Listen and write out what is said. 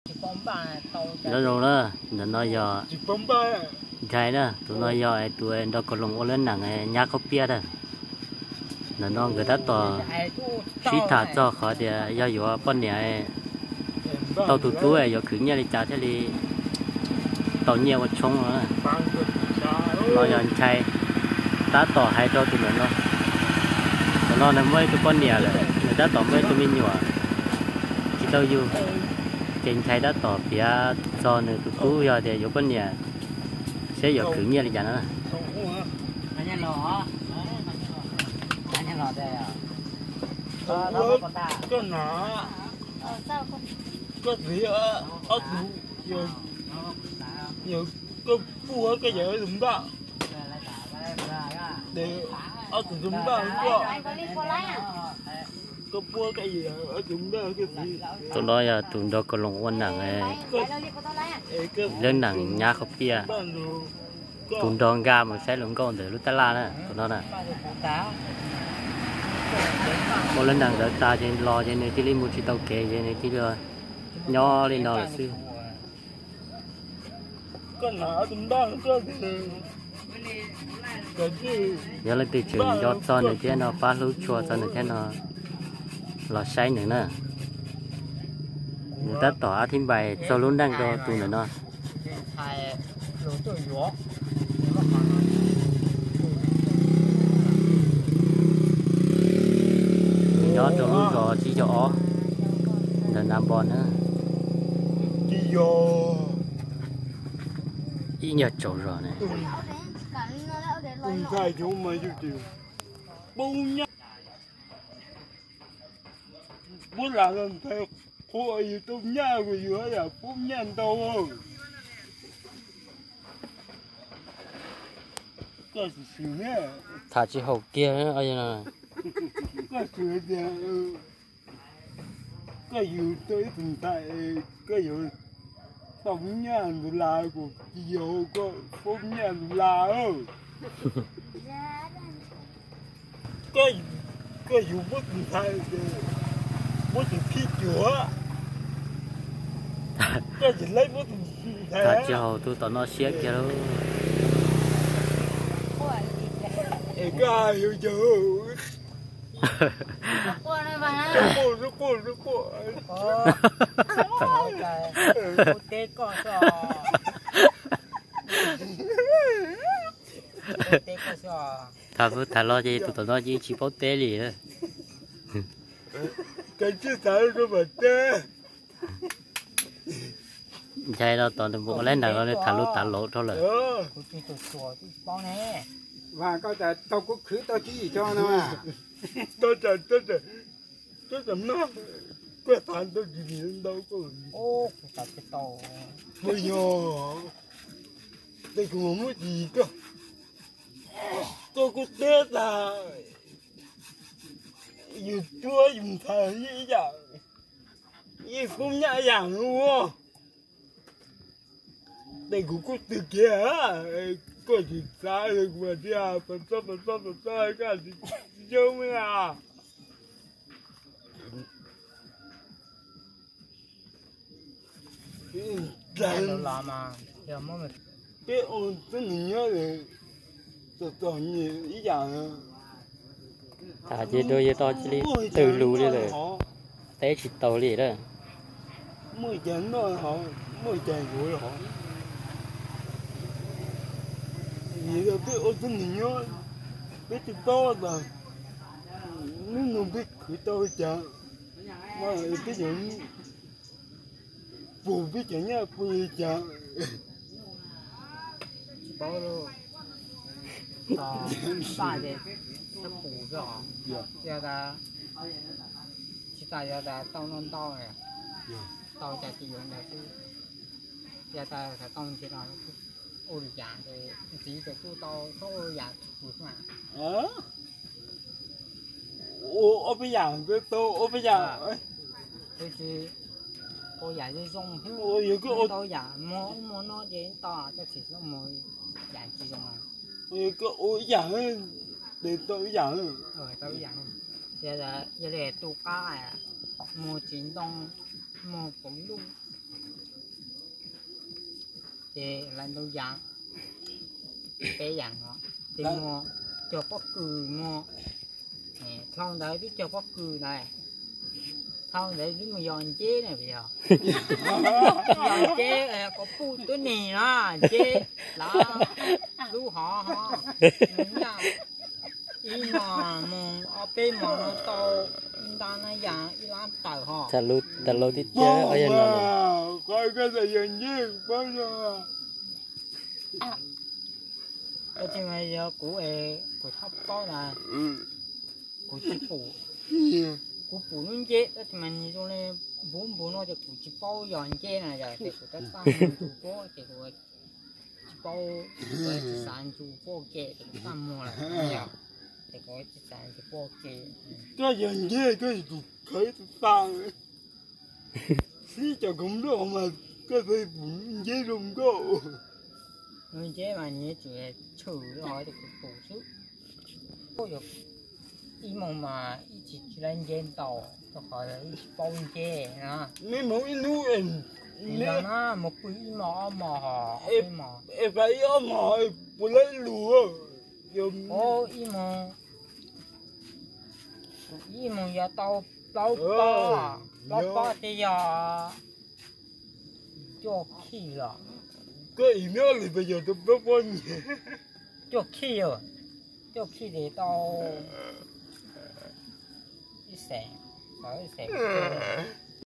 Nyob zoo na, ntawm no yog Nchai na, tus no yog tus nrog Kaus Loos ua lab nees nyab khaub piab na. Ntawm no nkawd tab tom sib tham txog qhov tias yog yuav poj niam tau tus tub yuav khwv nyiaj li cas thiaj li tau nyiaj ua tshoob no na. No yog Nchai tab tom hais rau tus ntawm no. Tus no nws muaj ib tug poj niam lawm, nws tab tom muaj ib tug me nyuam tsis tau yug. Ces Nchai tab tom piav txog nws tus tub yog tias yuav poj niam saib yuav khwv nyiaj li cas no. Koj txiv, ob tug, koj puj koj yawm tus npaj, ob tug tus npaj koj, koj puj koj yawm tus npaj koj txiv. Tus no yog tus nrog Kaus Loos ua nees, lab nees nyab khaub piab, tus nrog nkag mus saib hluas nkauj ntawm lub tab laj na, tus no na. Ua lab nees ntawd tas ces los ces nws cia li mus tsis tau kev ces nws cia li nyob li no lawm xwb. Yog leej twg tseem nco txog nws thiab no pab hlub tshua txog nws thiab no los saib nws na. Nws tab tom ab thib npais txog lub neej rau tus ntawm no. Nws nyob rau lub zos tsib caug ob ntawm Nas Npos na. Ib nyuag tsaus zog ne. Puab lam los ntawd qhua yus tau nyaj kuv yus yam puab nyaj ntau. Tham tsis haum kiag. Koj xav tias koj yug tau ib tug ntxhais, koj yuav tau nyaj ntau las, kuv tsis yog koj puab nyaj ntau las. Koj yug puab tus ntxhais, puab tus phij cuag, koj tsis laib puab tus ntxhais. Tham tsis haum tus tom no siab kiag lauj. Es koj yug yawg. Quaj, quaj, quaj. Teb koj xwb. Teb koj xwb. Tham hwv tham los ces tus tom no yeej tsis paub teb li. Koj tsis xav rau mam teb. Nchai no tos nws mus ua laib nees los nws tham lus tav laus dhau lawm. Kuv tsis tus tsuas tsis paub ne. Vas koj tas tau kuv khwv tau tsib yim tso no. Tau tas, tau tas, tau tas mas koj xav tau tsib yim ntau koj. Kuv xav tsis tau. Puas yog? Tej kuv muab tsib yim koj. Koj kuj teb tas, yus cuab yus ntxhais ib yam, yeej kub nyaj yam ua. Tej kuv kuj twg kiag, koj tsis xav li kuv tiag, pas txob pas txob pas txob koj tsis yog mas. Peb ua tib neeg nyob txom txom nyem ib yam. Tham ces rau yawg tau cia li twg lus li lawm, teb tsis tau li lawm. Muaj cas noj hov, muaj cas yuav hov. Vim yog peb ua tib neeg nyob, peb twb paub tas hnub no peb khwv tau li cas, peb yuav pum peb cov nyaj pw li cas. Tsis paub lauj. Tos paj ces peb pum xwb os. Yog tas tsis tas yog tas tau noj ntau, tau cas tsis yuav ntawd xwb. Yog tas tau ntxiv los ua li cas ces ntxiv ces kuj tau txhob ua li yam tsis pum xwb mas. Ua ob peb yam, tau ob peb yam. Ua yam zoo zoo xwb, tau yam muaj ub muaj no ces tau, tab sis mus yam tsis zoo. Koj ua ib yam, tau ib yam. Yog li tu qab, muag tsis ntoo, muag puv luj, Ces lawv ntau yam, peb yam no, ces muaj cog pob kws, muaj, dhau ntawd twb cog pob kws na, dhau ntawd twb mus yos nceb na, yog, yos nceb kom puj tuab neeg no, nceb lawv lub hov ho, nws nyaj ib mos mus ob peb mos no tau ib nta na yam ib lab tawm ho. Tag lub tib tiag, yog no. Tab sis mas yog kuv es kuv txhob paub na, kuv tsis pum, kuv pum lub nceb tab sis mas nws zoo li npuv npuv no ces kuv tsis paub yog nceb na yom, ces kuv tab txaj muag ntsus puab ces kuv tsis paub, kuv tsis xav ntsus puab ua ke ces kuv txaj muag lawm, ces kuv tsis xav ntsus puab ua ke. Koj yog nceb koj yog tus khawv tus tas, xib cov khoom nploj mas koj pheej pum nceb zoo nkauj. Nceb mas nws tsuas tshwm li hov ces kuv pum xwb. Ib moos mas ib tsis tsis lab nceb ntau, rau qhov ib tsis paub nceb na. Ib moos ib hnub, yog na mus pw ib mos ob mos ho, ib mos, es pab ib ob mos puas lab lug. Ib moos, ib moos yog tau plaub pob, plaub pob ces yog cuaj khij los. Koj ib hnub li pes yog tau plaub pob nyiaj. Cuaj khij, cuaj khij ces tau ib xees, tau ib xees.